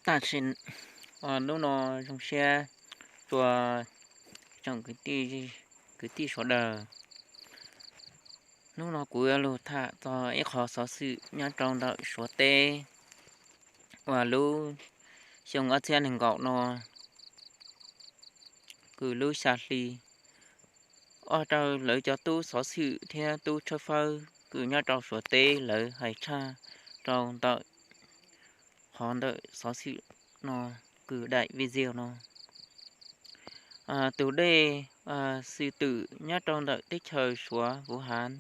Tam sim, hnub no zoo siab rua tsoom kwv tij sawv daws. Hnub no kuv yuav lug tham txog ib qhov xov xwm nyob rau ntawm Suav teb uas lub xyoo ob txhiab nees nkaum no kws lub xya hli, ua rau lawv cov tub xov xwm thiab tub tshawb fawb kws nyob rau Suav teb lawv hais tshaj rau ntawm qhov ntawm xov xwm no, kws daim video no. Tus dej xwm twm nyob rau ntawm teb chaws Suav Vuv Hav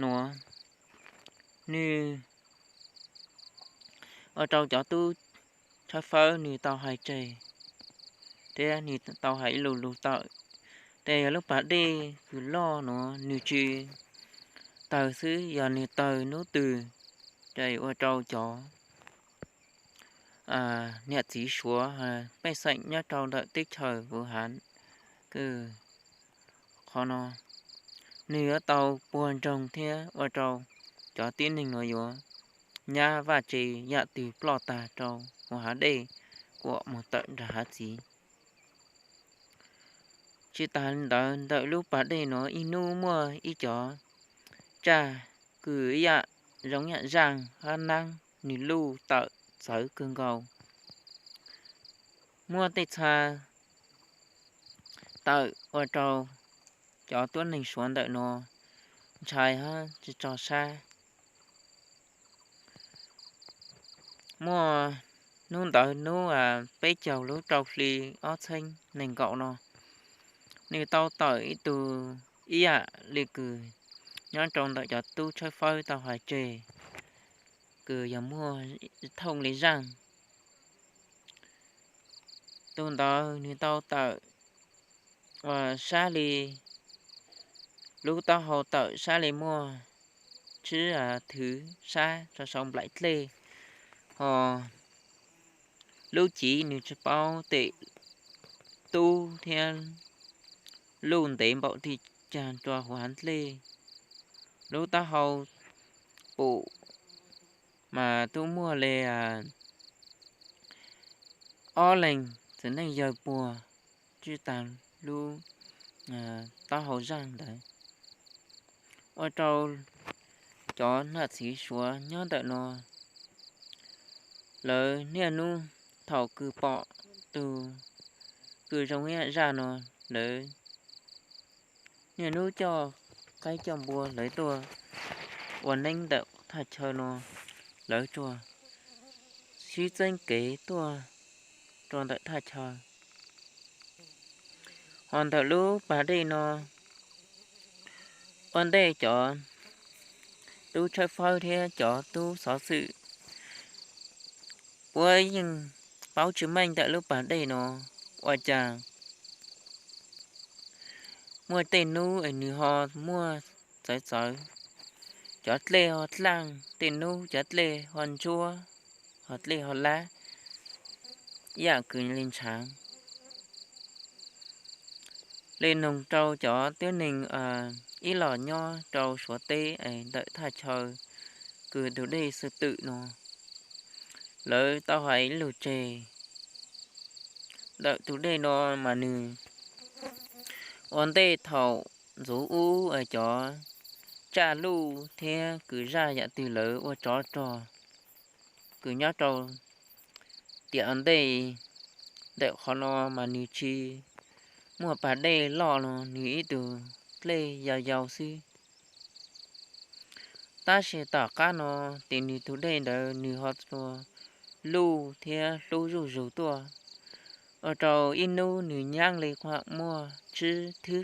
nuav, nwg ua rau cov tub tshawb fawb nwg tau hais tseg thiab nwg tau hais ib lu lug tawm, tes yog lub pas dej kws loj nuav nwg tsi tawg xwb, yog nwg tawg nub twg ces ua rau cov niam txiv Suav pej xeem nyob rau ntawm teb chaws Vuv Hav kws qhov no nwg yuav tau puag nroog thiab ua rau cov tib neeg nuav yuav nyab vaj tse yam twg ploj tag rau huv hav dej kuam moog tawm nrag hav txiv. Tsi taag ntawd ntawm lub pas dej nuav ib nub muaj ib cov tsaj kws ib yam zoo ib yam zaaj hab naab nwg luj tawm txawv kawg nkaus. Muaj tej txha tawm ua rau cov tuab neeg Suav ntawm nuav ntshai hab tsi tso sab. Muaj nub ntawd nub peb caug lub rau hli ob txheeb nees nkaum no, nwg tau tawm ib tug ib yam le kws nyob rau ntawm cov tub tshawb fawb tau hais tseg kws yog muaj thooj le zaaj. Tus ntawd nwg tau tawm sab le, lub taub hau tawm sab le muaj tsib thwv sab rua sau nplaim dlej, ho lub civ nwg tsi paub tes tub thiab luj ntev npaum twg caag rua huv hav dlej. Lub taub hau pum mas tub muaj le ob leeg txiv neej yawg puag tswj taag lub taub hau zaaj ntawd, ua rau cov nam txiv Suav nyob ntawm no lawv niaj nub thaum kws pom tus kws zoo ib yam zaaj no, lawv niaj nub coj qaib coj npua lawv tuaj ua neeb ntawm thaj chaw no, lawv tsuas sib txeeb kev tuaj rua ntawm thaj chaw. Ho ntawm lub pas dej no, ua ntej cov tub tshawb fawb thiab cov tub xov xwm puab yeej paub tsis meej ntawm lub pas dej no, ua cas muaj tej nub es nws ho muaj txawv txawv, cov dlej ho dlaaj, tej nub cov dlej ho ntsuab, ho dlej ho lab, ib yam kws le ntshaav. Le noog rau cov tuab neeg ib los nyob rau Suav teb es ntawm thaj chaw kws tus dej xwm twm no, lawv tau hais ib lug tseg ntawm tus dej no mas nws ua ntej thaum ntxuv ub cov tsaj luj thiab kws zaj yam twg lawv ua tsov rog kws nyob rau tiam ntej ntawm qhov no mas nws tsis muaj pas dej loj no, nws ib tug dlej yau yau xwb. Tab sis tom qab no tes nws tus dej ntawd nws ho txua luj thiab hlub zuj zus tuaj, ua rau ib nub nws nyaab li kuam muaj tsib thwv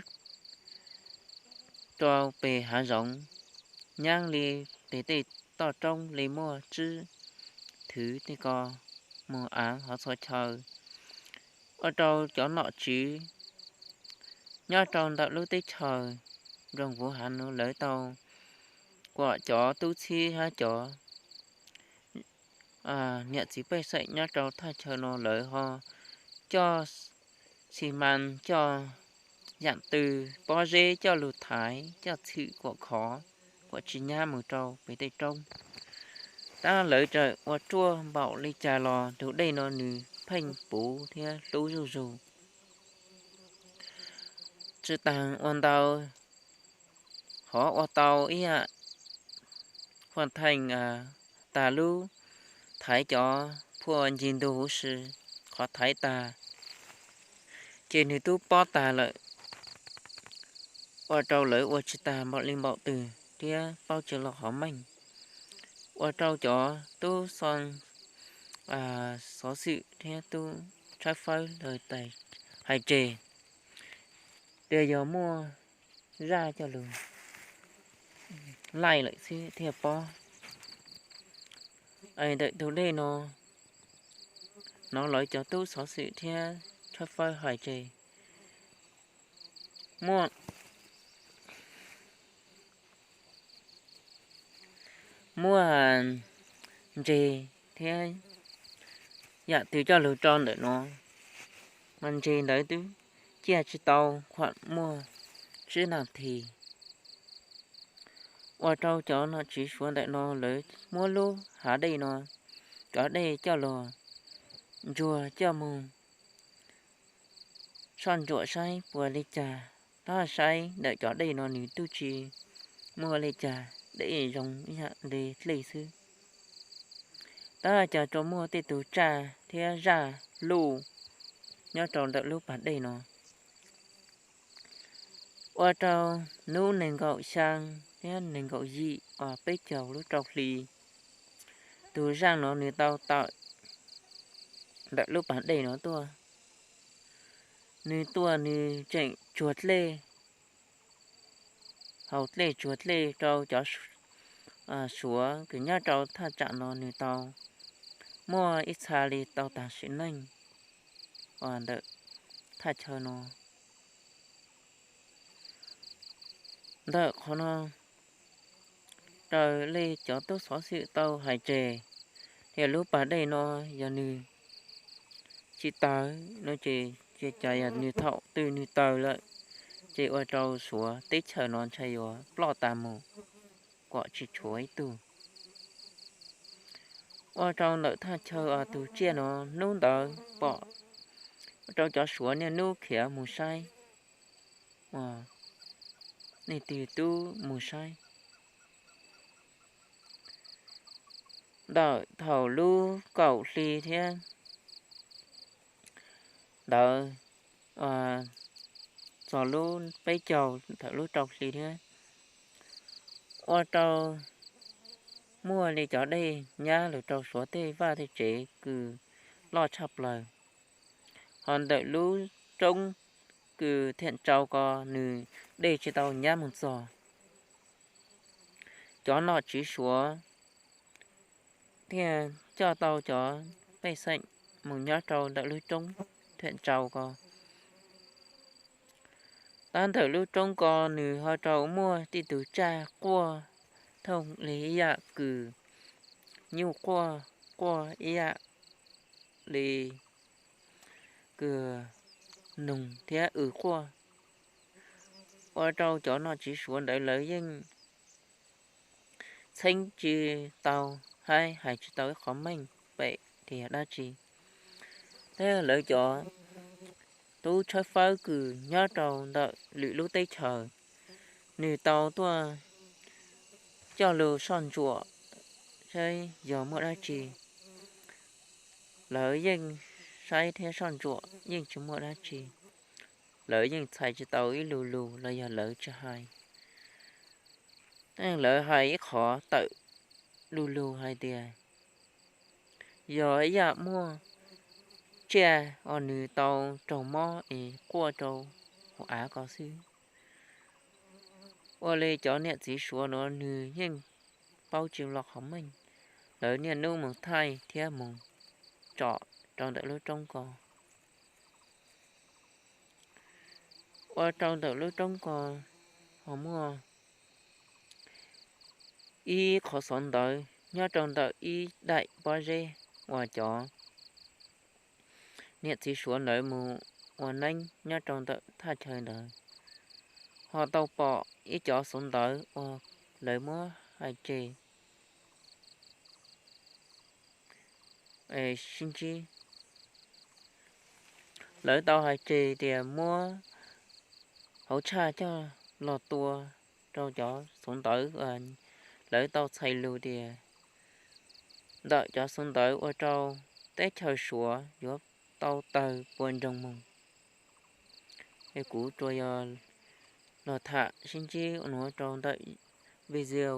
rua peg hav zoov, nyaab li peg tej toj roob li muaj tsib thwv tej ko moog aav hov txhua chaw, ua rau cov nom tswv nyob rau ntawm lub teb chaws nroog Vuv Hav no lawv tau kuam cov tub txib hab cov niam txiv pej xeem nyob rau thaj chaw no lawv ho coj xi mas, coj yaam tw, pob zeb coj lug thaiv, coj txhwm kuam khov, kuam tsis nyab moog rau peg tej roob. Tab lawv txawm ua ruaj npaum li cas los tus dej no nws pheej puv thiab hlub zuj zus. Tsis tas ua ntau, hov ua tau ib yam huaj theej tas lub thaiv cov phua ncig ntug huv si, qhov thaiv tas ces nws twb pob tas lawm, ua rau lawv ua tsis tag npaum li npaum twg thiab paub tsis los qhov meej, ua rau cov tub xov xwm thiab tub tshawb fawb lawv hais tseg tias yog muaj zaj coj lug laij lawm xwb thiaj pob. Ntawm tus dej no, hnov lawv cov tub xov xwm thiab tshawb fawb hais tseg, muaj, muaj ntses thiab yam twg coj lug rau ntawm no, mas ntses ntawd twb ciaj tsis tau khuam muaj tsib nas this. Ua rau cov nom tswv Suav ntawm no lawv muab lub hav dej no, cov dej coj los ntsuag coj moog soj ntsuam saib puas li cas. Tab saib ntawm cov dej no nws twb tsis muaj li cas, dej zoo ib yam li dlej xwb. Tab cas tsuas muaj tej tug tsaj thiab zaj luj nyob rau ntawm lub pas dej no. Ua rau hnub nees nkaum xyaa thiab nees nkaum yim uas peb caug lub rau hli, tus zaj no nws tau tawm ntawm lub pas dej no tuaj. Nws tuaj nws tseem tsuag dlej, haus dlej tsuag dlej rau cov Suav kws nyob rau thaj tsam no nws tau muaj ib txha li tau tag sim neej ntawm thaj chaw no. Ntawm qhov no raws li cov tub xov xwm tau hais tseg, yog lub pas dej no yog nws tsis tawg no ces, ces cas yog nws thaum twg nws tawg lawm ces ua rau Suav teb chaws no ntshai yuav ploj tas mus kom tsis tshuav ib tug. Ua rau ntawm thaj chaw tus tsiaj no hnub ntawd pom, ua rau cov Suav niaj hnub khiav mus saib, nej twb mus saib. Ntawm thaum lub kaum hli thiab ntawd txog lub peb caug ntawm lub rau hli thiab, ua rau muaj li cov dej nyab lug rau Suav tej vaj tej tsev kws loj tshaj plaws. Ho ntawm lub roob kws Thiam Tsau ko nws dej tsis tau nyab mus txog. Cov nom tswv Suav thiaj coj tau cov pej xeem mus nyob rau ntawm lub roob Thiam Tsau ko. Tab ntawm lub roob ko nws ho rau muaj tej tug tsaj quaj thooj li ib yam kws nyuj quaj, quaj ib yam li kws noog thiab w quaj, ua rau cov nom tswv Suav ntawd lawv yeej txheeb tsis tau, hais, hais tsis tau ib qho meej pem tias dab tsi. Thiab lawv cov tub tshawb fawb kws nyob rau ntawm lwm lub teb chaws, nws tau tuaj coj lug soj ntsuam saib yog muaj dab tsi. Lawv yeej saib thiab soj ntsuam yeej tsis muaj dab tsi. Lawv yeej txhais tsis tau ib lu lug los yog lawv tsis hais. Lawv hais ib qho tawm lu lug hais tias yog ib yam muaj tsiaj uas nws tau raug mob es quaj rau hauv av ko xwb. Ua li cov niam txiv Suav no nws yeej paub tsis los qhov meej, lawv niaj hnub mus thaij thiab mus tsom rau ntawm lub roob ko. Ua rau ntawm lub roob ko ho muaj ib qhov xov ntawv nyob rau ntawm ib daim pob zeb uas cov niam txiv Suav ntawd mus ua neeb nyob rau ntawm thaj chaw ntawd, ho tau pom ib cov xov ntawv uas lawv muab hais tseg sib ntsib. Lawv tau hais tseg tias muab hauv tshaj coj los tua rau cov xov ntawv. Lawv tau txhais lus tias ntawm cov xov ntawv ua rau teb chaws Suav yuav tau tawg puas nroog mus. Es kuv tsuas yog los tham sib ntsib nuav rau ntawm video